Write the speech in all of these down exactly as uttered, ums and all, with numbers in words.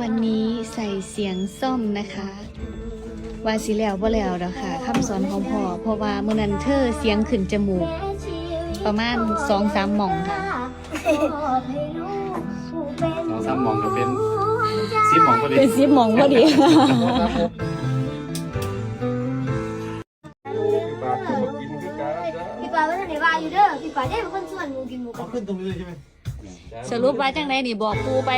วันนี้ใส่เสียงซ่อมนะคะ ว่าสิแล้วบ่แล้วดอกค่ะ คำสอนของพ่อ เพราะว่ามื้อนั้นเธอเสียงขึ้นจมูก ประมาณสองสามหม่องค่ะ สองสามหม่องก็เป็นสิบหม่องพอดี เป็นสิบหม่องพอดี พี่ปาก็มากินด้วยกันจ้ะ พี่ปาว่าท่านไหนว่าอยู่เด้อ พี่ปาได้เป็นคนชวนหมูกินหมูก เอา ระทะ ขึ้นตรงนี้เลยใช่ไหม สรุปว่าจังไดนี่ บอกปู่ไป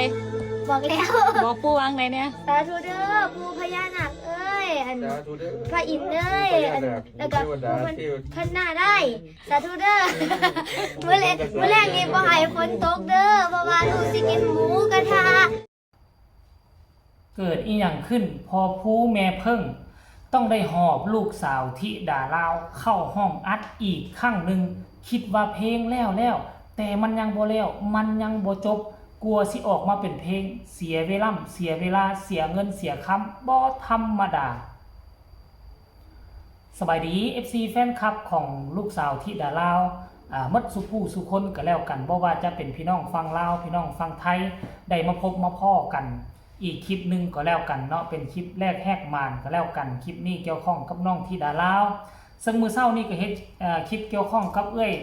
บอกแล้ว บอกปู่วางไหนเนี่ย สาธุเด้อปู่พญานาคเอ้ยอัน สาธุเด้อ พระอินทร์เอ้ยอัน พญานาค แล้วก็ เทวดา ปู่ เทว พันหน้าได้ สาธุเด้อมื้อแรกมื้อแรกนี่บ่ให้ฝนตกเด้อเพราะว่าลูกสิกินหมูกระทะ เกิดอีหยังขึ้น พอผู้แม่เพิ่ง ต้องได้หอบลูกสาวธิดาลาวเข้าห้องอัดอีกครั้งหนึ่ง คิดว่าเพลงแล้วแล้ว แต่มันยังบ่แล้ว มันยังบ่จบ กลัวสิออกมาเป็นเพลง เสียเวล่ำเสียเวลา เสียเงินเสียคำบ่ธรรมดา สบายดี เอฟซี แฟนคลับของลูกสาวธิดาลาว อ่า หมดสุผู้สุคนก็แล้วกัน บ่ว่าจะเป็นพี่น้องฝั่งลาว พี่น้องฝั่งไทย ได้มาพบมาพ้อกัน อีกคลิปหนึ่งก็แล้วกันเนาะ เป็นคลิปแรกแหกมานก็แล้วกัน คลิปนี้เกี่ยวข้องกับน้องธิดาลาว ซึ่งมื้อเช้านี้ก็เฮ็ด เอ่อ คลิปเกี่ยวข้องกับเอื้อย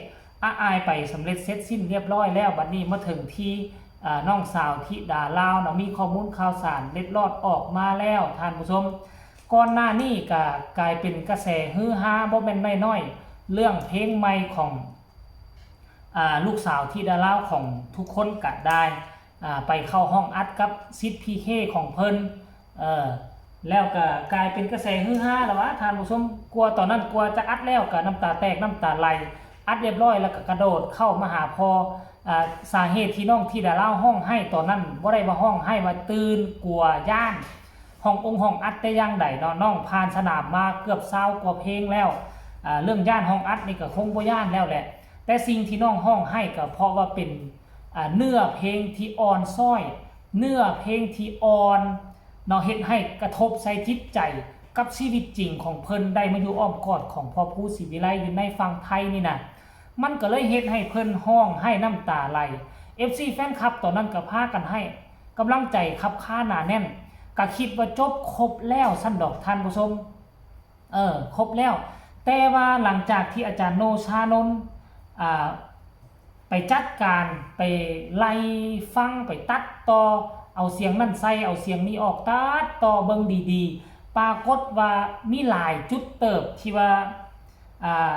อาอายไปสำเร็จเสร็จสิ้นเรียบร้อยแล้ว บัดนี้มาถึงที่ อ่า น้องสาวธิดาลาวเนาะ มีข้อมูลข่าวสารเล็ดลอดออกมาแล้ว ท่านผู้ชม ก่อนหน้านี้ก็กลายเป็นกระแสฮือฮาบ่แม่นน้อยๆ เรื่องเพลงใหม่ของ อ่า ลูกสาวธิดาลาวของทุกคนก็ได้ อ่า ไปเข้าห้องอัดกับสิทธิ์ พีเค ของเพิ่น เออ แล้วก็กลายเป็นกระแสฮือฮาแล้ววะ ท่านผู้ชม กลัวตอนนั้นกลัวจะอัดแล้วก็น้ำตาแตกน้ำตาไหล อัดเรียบร้อยแล้วก็กระโดดเข้ามาหาพ่อ อ่า สาเหตุที่น้องธิดาลาวฮ้องไห้ตอนนั้น บ่ได้ว่าฮ้องไห้ว่าตื่นกลัวย้าน ห้ององค์ห้องอัดแต่อย่างใดเนาะ น้องผ่านสนามมาเกือบซาวกว่าเพลงแล้ว อ่า เรื่องย้านห้องอัดนี่ก็คงบ่ย้านแล้วแหละ แต่สิ่งที่น้องฮ้องไห้ก็เพราะว่าเป็น อ่า เนื้อเพลงที่อ่อนซ้อย เนื้อเพลงที่อ่อนเนาะ เฮ็ดให้กระทบใส่จิตใจกับชีวิตจริงของเพิ่น ได้มาอยู่อ้อมกอดของพ่อภูศรีวิไลอยู่ในฝั่งไทยนี่นะ มันก็เลยเฮ็ดให้เพิ่นฮ้องไห้น้ำตาไหล เอฟซี แฟนคลับตอนนั้นก็พากันให้กำลังใจคับค้าหนาแน่น ก็คิดว่าจบครบแล้วซั่นดอกท่านผู้ชม เออ ครบแล้ว แต่ว่าหลังจากที่อาจารย์โนชานนท์ อ่า ไปจัดการ ไปไล่ฟัง ไปตัดต่อ เอาเสียงนั่นใส่ เอาเสียงนี้ออก ตัดต่อเบิ่งดีๆ ปรากฏว่ามีหลายจุดเติบที่ว่า อ่า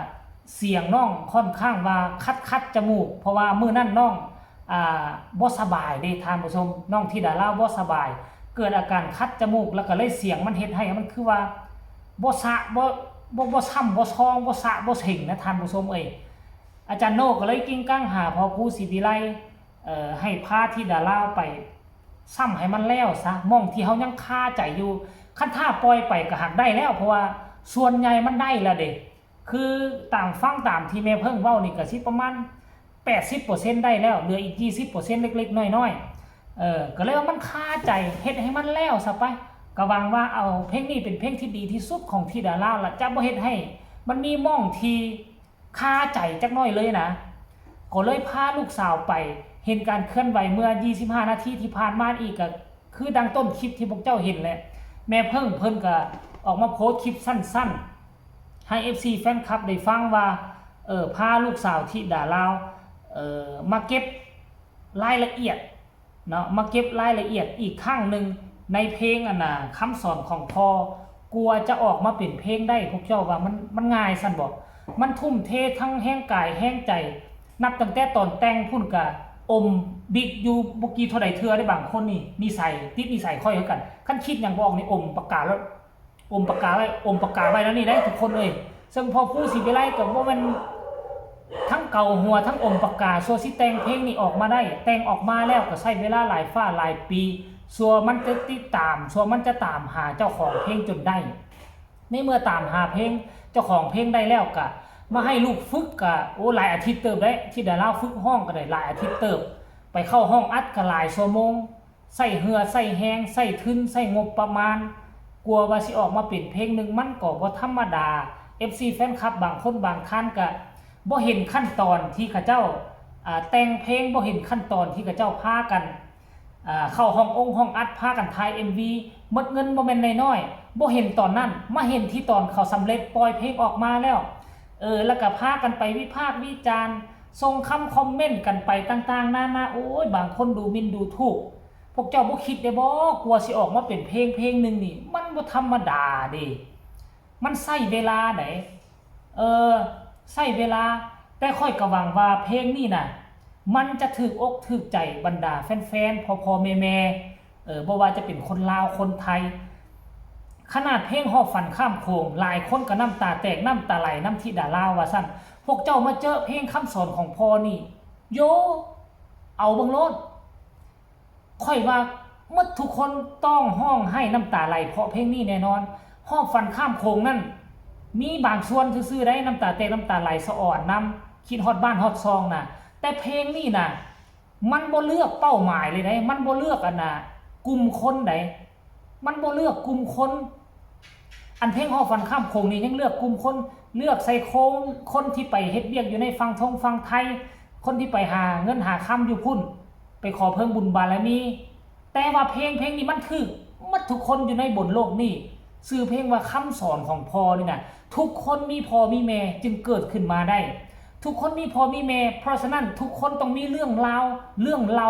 เสียงน้องค่อนข้างว่าคัดคัดๆ จมูก เพราะว่ามื้อนั้นน้อง อ่า บ่สบายเด้ท่านผู้ชม น้องธิดาลาวบ่สบาย เกิดอาการคัดจมูก แล้วก็เลยเสียงมันเฮ็ดให้มันคือว่าบ่สะ บ่ บ่ บ่ซ่ำบ่ซอง บ่สะบ่เซ็งนะท่านผู้ชมเอ้ย อาจารย์โนก็เลยกิ่งก้างหาพ่อภูศรีวิไล เอ่อ ให้พาธิดาลาวไปซ่ำให้มันแล้วซะ หม่องที่เฮายังคาใจอยู่ คันถ้าปล่อยไปก็หากได้แล้ว เพราะว่าส่วนใหญ่มันได้แล้วเด้ คือตามฟังตามที่แม่เพิ่งเว้านี่ก็สิประมาณ แปดสิบเปอร์เซ็นต์ ได้แล้ว เหลืออีก ยี่สิบเปอร์เซ็นต์ เล็กๆ น้อยๆ เออ ก็เลยว่ามันคาใจ เฮ็ดให้มันแล้วซะไป ก็หวังว่าเอาเพลงนี้เป็นเพลงที่ดีที่สุดของธิดาลาวละ จะบ่เฮ็ดให้มันมีหม่องที่คาใจจักหน่อยเลยนะ ก็เลยพาลูกสาวไป เห็นการเคลื่อนไหวเมื่อ ยี่สิบห้า นาทีที่ผ่านมาอีกก็คือดังต้นคลิปที่พวกเจ้าเห็นแหละ แม่เพิ่งเพิ่นก็ออกมาโพสต์คลิปสั้นๆ ให้ เอฟซี แฟนคลับได้ฟังว่า เออ พาลูกสาวธิดาลาว เออ มาเก็บรายละเอียดเนาะ มาเก็บรายละเอียดอีกครั้งหนึ่งในเพลงอันน่ะ คำสอนของพ่อ กลัวจะออกมาเป็นเพลงได้ พวกเจ้าว่ามัน มันง่ายซั่นบ่ มันทุ่มเททั้งแฮงกายแฮงใจ นับตั้งแต่ตอนแต่งพุ้นกะอมบิ๊กอยู่บ่กี่เท่าใดเทื่อได้ บางคนนี่นิสัย ติดนิสัยค่อยคือกัน คันคิดหยังบ่ออกนี่อมปากกาแล้ว อมปากกาไว้ อมปากกาไว้แล้วนี่ได้ทุกคนเอ้ย ซึ่งพ่อภูศรีวิไลก็บ่แม่นทั้งเกาหัวทั้งอมปากกา สั่วสิแต่งเพลงนี้ออกมาได้ แต่งออกมาแล้วก็ใช้เวลาหลายฟ้าหลายปี สั่วมันจะติดตาม สั่วมันจะตามหาเจ้าของเพลงจนได้ ในเมื่อตามหาเพลง เจ้าของเพลงได้แล้วก็มาให้ลูกฝึกก็ โอ้ หลายอาทิตย์เติบได้ ธิดาลาวฝึกฮ้องก็ได้หลายอาทิตย์เติบ ไปเข้าห้องอัดก็หลายชั่วโมง ใช้เหื่อใช้แฮง ใช้ทุน ใช้งบประมาณ กลัวว่าสิออกมาเป็นเพลงหนึ่ง มันก็บ่ธรรมดา เอฟซี แฟนคลับ บางคนบางท่านก็บ่เห็นขั้นตอนที่เขาเจ้า อ่า แต่งเพลง บ่เห็นขั้นตอนที่เขาเจ้าพากัน อ่า เข้าห้ององค์ห้องอัด พากันถ่าย เอ็มวี หมดเงินบ่แม่นน้อยๆ บ่เห็นตอนนั้น มาเห็นที่ตอนเขาสำเร็จปล่อยเพลงออกมาแล้ว เออ แล้วก็พากันไปวิพากษ์วิจารณ์ ส่งคำคอมเมนต์กันไปต่างๆ นานา โอ้ย บางคนดูหมิ่นดูถูก พวกเจ้าบ่คิดได้บ่ กว่าสิออกมาเป็นเพลงเพลงหนึ่งนี่ มันบ่ธรรมดาเด้ มันใช้เวลาได เออ ใช้เวลา แต่ข้อยก็หวังว่าเพลงนี้น่ะ มันจะถืกอกถืกใจบรรดาแฟนๆ พ่อๆ แม่ๆ เออ บ่ว่าจะเป็นคนลาว คนไทย ขนาดเพลงฮอบฝันข้ามโขง หลายคนก็น้ำตาแตกน้ำตาไหลนำธิดาลาวว่าซั่น พวกเจ้ามาเจอเพลงคำสอนของพ่อนี่ โย เอาเบิ่งโลด ข้อยว่าหมดทุกคนต้องร้องไห้น้ำตาไหลเพราะเพลงนี้แน่นอน ฮอบฝันข้ามโขงนั่น มีบางส่วนซื่อๆ ได้น้ำตาแตกน้ำตาไหลสะอ่อนนำ คิดฮอดบ้านฮอดซองน่ะ แต่เพลงนี้น่ะ มันบ่เลือกเป้าหมายเลยได มันบ่เลือกอันน่ะ กลุ่มคนได มันบ่เลือกกลุ่มคน อันเพลงฮอบฝันข้ามโขงนี่ยังเลือกกลุ่มคน เลือกใส่โครงคนที่ไปเฮ็ดเวียกอยู่ในฝั่งทงฝั่งไทย คนที่ไปหาเงินหาคำอยู่พุ้น ไปขอเพิ่มบุญบารมี แต่ว่าเพลงเพลงนี้มันถืกหมดทุกคนอยู่ในบนโลกนี้ ชื่อเพลงว่าคำสอนของพ่อนี่น่ะ ทุกคนมีพ่อมีแม่จึงเกิดขึ้นมาได้ ทุกคนมีพ่อมีแม่ เพราะฉะนั้นทุกคนต้องมีเรื่องราว เรื่องเล่า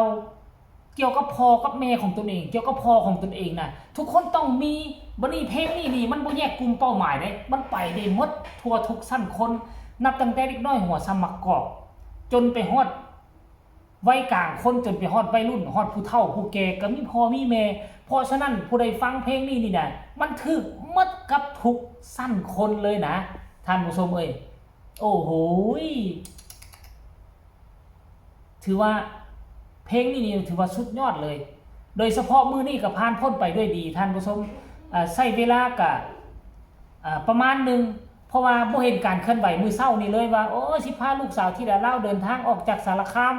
เกี่ยวกับพ่อกับแม่ของตนเอง เกี่ยวกับพ่อของตนเองน่ะ ทุกคนต้องมี บัดนี้เพลงนี้นี่มันบ่แยกกลุ่มเป้าหมายเด้ มันไปได้หมดทั่วทุกชั้นคน นับตั้งแต่เด็กน้อยหัวส่ำหมากกอก จนไปฮอดวัยกลางคน จนไปฮอดวัยรุ่น ฮอดผู้เฒ่าผู้แก่ก็มีพ่อมีแม่ เพราะฉะนั้นผู้ใดฟังเพลงนี้นี่น่ะ มันถืกหมดกับทุกชั้นคนเลยนะ ท่านผู้ชมเอ้ย โอ้โหย ถือว่าเพลงนี้นี่ถือว่าสุดยอดเลย โดยเฉพาะมื้อนี้ก็ผ่านพ้นไปด้วยดี ท่านผู้ชม อ่า ใช้เวลาก็ อ่า ประมาณหนึ่ง เพราะว่าบ่เห็นการเคลื่อนไหวมื้อเช้านี้เลยว่า โอ้ย สิพาลูกสาวธิดาลาวเดินทางออกจากสารคาม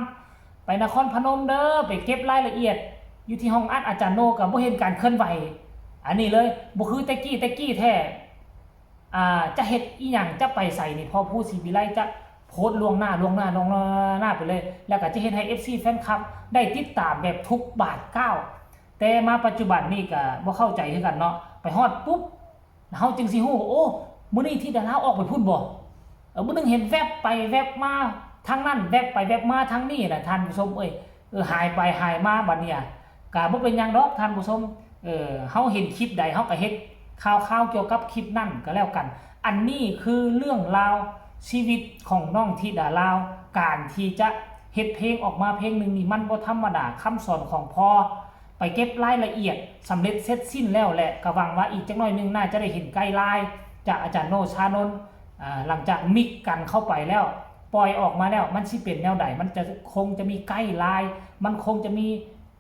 ไปนครพนมเด้อ ไปเก็บรายละเอียด อยู่ที่ห้องอัดอาจารย์โน ก็บ่เห็นการเคลื่อนไหว อันนี้เลย บ่คือแต่กี้ แต่กี้แท้ อ่า จะเฮ็ดอีหยัง จะไปไสนี่ พ่อภูศรีวิไลจะโพสต์ล่วงหน้า ล่วงหน้า ล่วงหน้าไปเลย แล้วก็จะเฮ็ดให้ เอฟซี แฟนคลับได้ติดตามแบบทุกบาทก้าว แต่มาปัจจุบันนี่ก็บ่เข้าใจคือกันเนาะ ไปฮอดปุ๊บ เฮาจึงสิฮู้ โอ้ มื้อนี้ธิดาลาวออกไปพุ้นบ่ เออ มื้อหนึ่งเห็นแวบไปแวบมาทางนั้น แวบไปแวบมาทางนี้น่ะ ท่านผู้ชมเอ้ย เออ หายไปหายมาบัดเนี่ย ก็บ่เป็นหยังดอกท่านผู้ชม เออ เฮาเห็นคลิปใดเฮาก็เฮ็ดข่าวๆ เกี่ยวกับคลิปนั้นก็แล้วกัน อันนี้คือเรื่องราวชีวิตของน้องธิดาลาว การที่จะเฮ็ดเพลงออกมาเพลงหนึ่งนี่มันบ่ธรรมดา คำสอนของพ่อ ไปเก็บรายละเอียดสำเร็จเสร็จสิ้นแล้วแหละ ก็หวังว่าอีกจักหน่อยหนึ่งน่าจะได้เห็นไกด์ไลน์จากอาจารย์โน ชานนท์ อ่า หลังจากมิกกันเข้าไปแล้ว ปล่อยออกมาแล้ว มันสิเป็นแนวใด มันจะ คงจะมีไกด์ไลน์ มันคงจะมี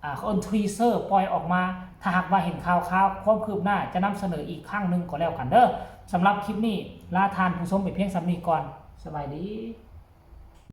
อ่า เอิ้น ทีเซอร์ ปล่อยออกมา ถ้าหากว่าเห็นข่าวๆ ความคืบหน้าจะนำเสนออีกครั้งหนึ่งก็แล้วกันเด้อ สำหรับคลิปนี้ลาท่านผู้ชมไปเพียงส่ำนี้ก่อน สบายดี